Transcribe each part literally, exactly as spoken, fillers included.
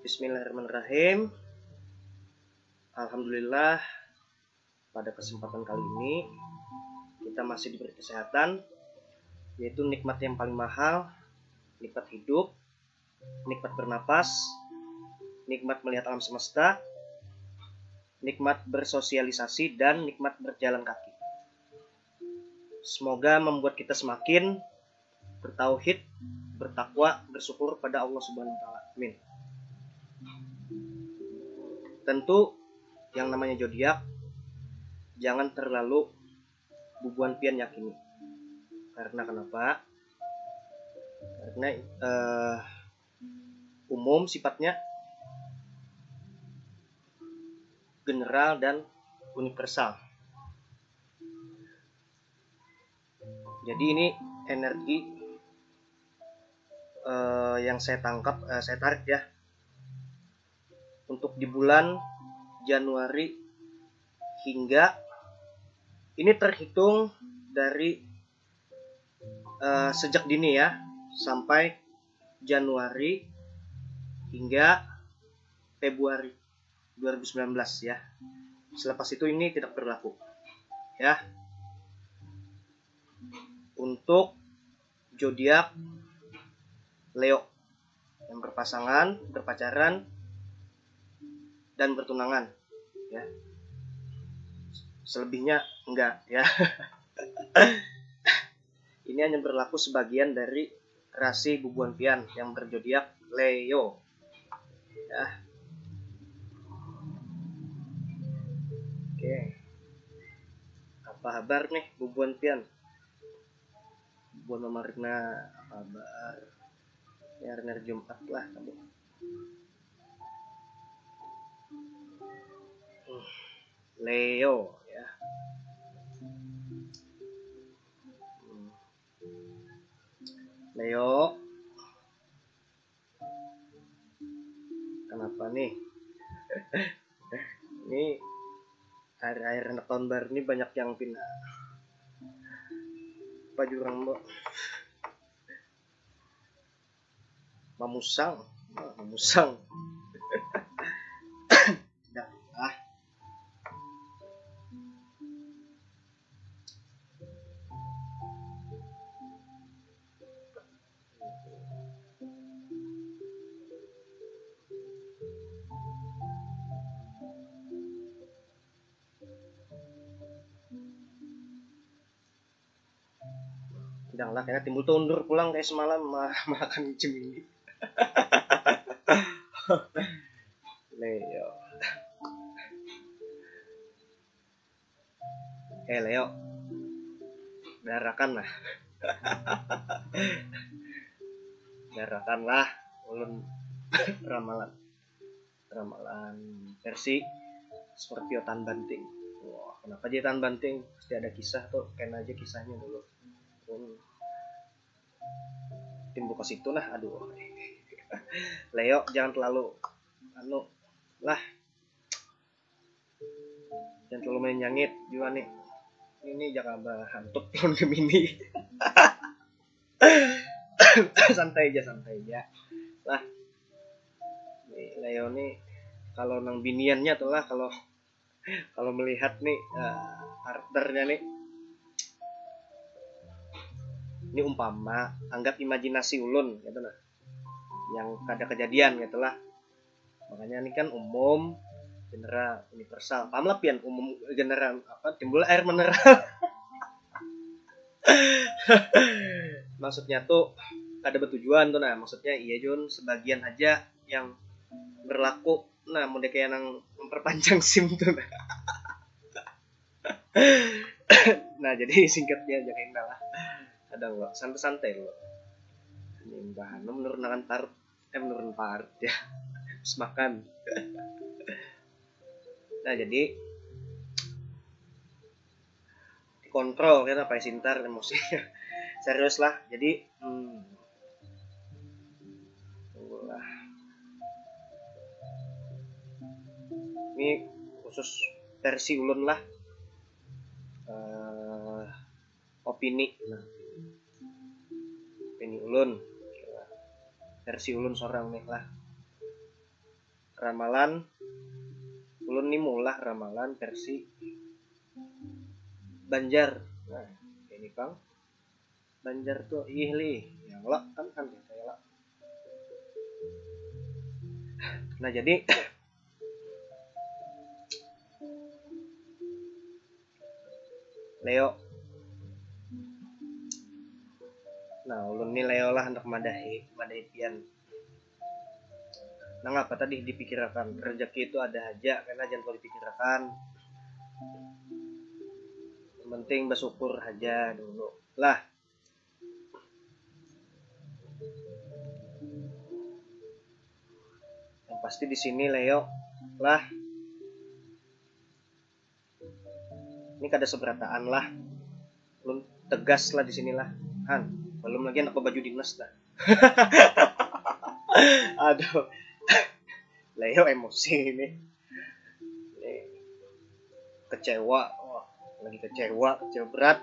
Bismillahirrahmanirrahim. Alhamdulillah, pada kesempatan kali ini kita masih diberi kesehatan, yaitu nikmat yang paling mahal, nikmat hidup, nikmat bernapas, nikmat melihat alam semesta, nikmat bersosialisasi, dan nikmat berjalan kaki. Semoga membuat kita semakin bertauhid, bertakwa, bersyukur pada Allah Subhanahu wa Ta'ala. Amin. Tentu, yang namanya zodiak jangan terlalu bubuhan pian yakini. Karena kenapa? Karena eh, umum sifatnya, general, dan universal. Jadi ini energi eh, yang saya tangkap, eh, saya tarik ya, untuk di bulan Januari hingga, ini terhitung dari eh, sejak dini ya, sampai Januari hingga Februari dua ribu sembilan belas ya. Selepas itu ini tidak berlaku. Ya. Untuk zodiak Leo yang berpasangan, berpacaran, dan bertunangan, ya. Selebihnya enggak, ya. Ini hanya berlaku sebagian dari rasi bubuhan pian yang berzodiak Leo. Ya. Oke. Apa kabar nih bubuhan pian? Bubuhan Mama Rina, apa kabar? Ya, hari Jumat lah, kamu. Leo, ya. Hmm. Leo. Kenapa nih? Ini akhir-akhir anak tahun baru ini banyak yang pindah. Apa jurang, Mbok? Mamusang. Ah, mamusang. Dah, ah. Tidak lah, kena timbul tundur pulang kayak semalam ma-, makan cemini. Leo. Eh, Leo. Darakan lah. Darakan lah ulun ramalan. Ramalan versi Scorpio Tan Banting. Wah, kenapa jadi Tan Banting? Pasti ada kisah tuh, kena aja kisahnya dulu. Hmm. Timbul ke situ nah, aduh. Leo, jangan terlalu anu lah. Jangan terlalu main nyangit juga nih. Ini jangan berhantut lawan Gemini. Santai aja, santai aja. Lah. Nih, Leo nih kalau nang biniannya tuh lah, kalau kalau melihat nih eh, partnernya nih, ini umpama, anggap imajinasi ulun gitu nah, yang kada kejadian gitu lah. Makanya ini kan umum, general, universal. Paham lah pian, umum, general, apa, timbul air mineral. Maksudnya tuh kada bertujuan tuh nah, maksudnya iya Jun, sebagian aja yang berlaku. Nah, mau kayak nang memperpanjang sim tuh nah. Nah, jadi singkatnya aja kayak lah. Ada lo santai-santai lo. Ini bahan menurun akan parut, eh, menurun parut ya. Habis makan. Nah, jadi dikontrol kan apa ya, sintar emosi. Serius lah. Jadi hmm, tunggulah. Ini khusus versi ulun lah. Eh, opini. Nah, opini ulun. Versi ulun seorang nih lah. ramalan, ulun ni maulah ramalan versi Banjar. Nah, ini pang. Banjar tuh ih lih. Ya, lo kan kan biasa ya, lo. Nah, jadi Leo. Nah, ulun ni Leo lah, handak madahi, madahi pian. Nangapa tadi dipikirakan? Rezeki itu ada haja, kena jangan terlalu dipikirakan. Yang penting bersyukur haja dulu lah. Yang pasti di sini Leo lah. Ini kada seberataan lah. Ulun tegas lah di sini lah. Han, belum lagi anak baju dinas lah. Aduh. Leo emosi ini. Ini kecewa. Wah, lagi kecewa, kecewa berat.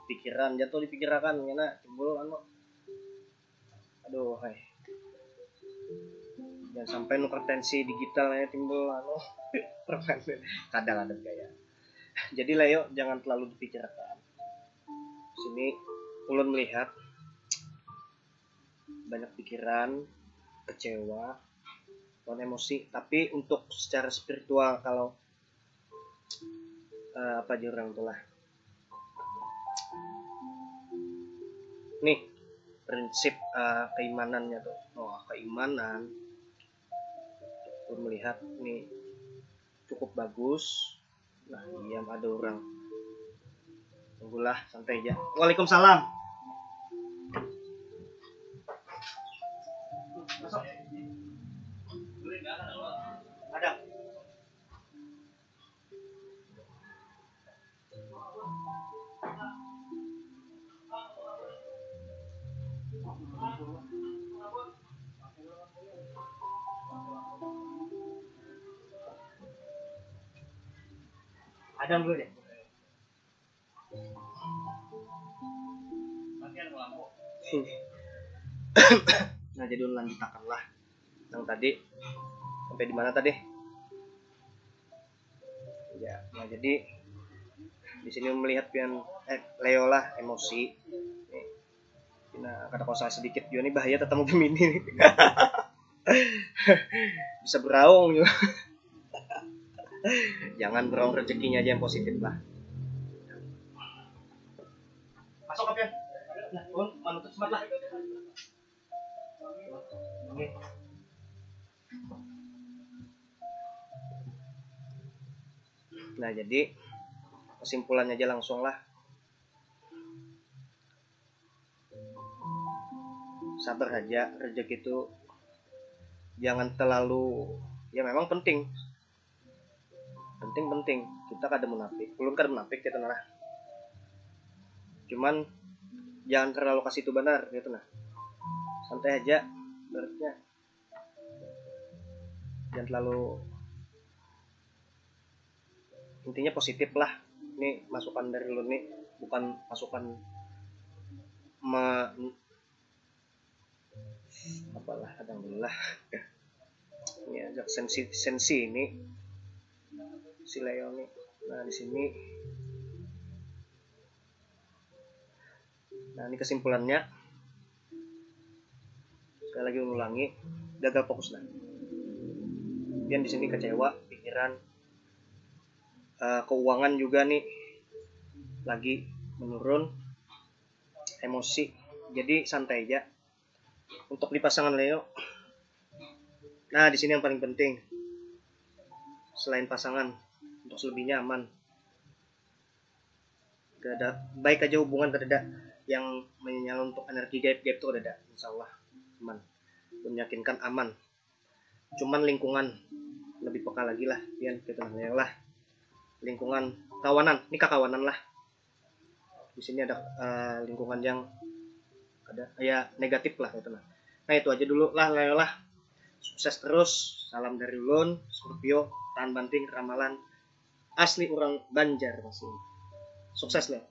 Pikiran jatuh dipikirakan, ngena timbul anu. Aduh, hai. Jangan sampai nukar tensi digital ya timbul anu. Permen. Kadang ada gaya. Jadi Leo jangan terlalu dipikirkan. Sini ulun melihat banyak pikiran, kecewa, dan emosi. Tapi untuk secara spiritual, kalau eh, apa aja orang tuh lah. Nih, prinsip eh, keimanannya tuh. Oh, keimanan. Ulun melihat nih cukup bagus. Nah, diam ada orang. Tunggulah, santai aja. Waalaikumsalam. Masuk. Ada. Ada dulu deh. Nah, jadi lanjutakan lah yang tadi. Sampai di mana tadi? Ya, nah, jadi di sini melihat pian eh Leo lah emosi. Nih. Nah, kada kuasa sedikit juga nih bahaya tetamu Gemini. Bisa beraung juga. Jangan beraung, rezekinya aja yang positif lah. Masuk apa ya? Nah, pun menutup semat lah. Oke. Nah, jadi kesimpulannya aja langsung lah. Sabar aja, rezeki itu jangan terlalu, ya memang penting. Penting-penting, kita kada munafik, ulun kada munafik gitu nah. Cuman jangan terlalu kasih itu benar gitu nah. Santai aja, berarti jangan terlalu, intinya positif lah. Ini masukan dari lu nih, bukan masukan me, apalah, kadang dulu lah. Ini agak sensi sensi ini si Leo nih. Nah, di sini, nah, ini kesimpulannya. Sekali lagi ulangi, gagal fokus lah. Pian di sini kecewa, pikiran, eh, keuangan juga nih lagi menurun, emosi. Jadi santai aja. Untuk di pasangan Leo, nah, di sini yang paling penting, selain pasangan, untuk selebihnya aman. Gak ada, baik aja hubungan, kada ada yang menyala untuk energi gaib-gaib tuh, kada ada, insya Allah aman. Meyakinkan aman. Cuman lingkungan lebih peka lagi lah, pian gitu nah, ya lah. Lingkungan kawanan, ini kakawanan lah. Di sini ada eh, lingkungan yang ada ya negatif lah gitu nah. Nah, itu aja dulu lah, Leo lah. Sukses terus. Salam dari ulun, Scorpio, tahan banting, ramalan asli orang Banjar masih. Sukses, Leo.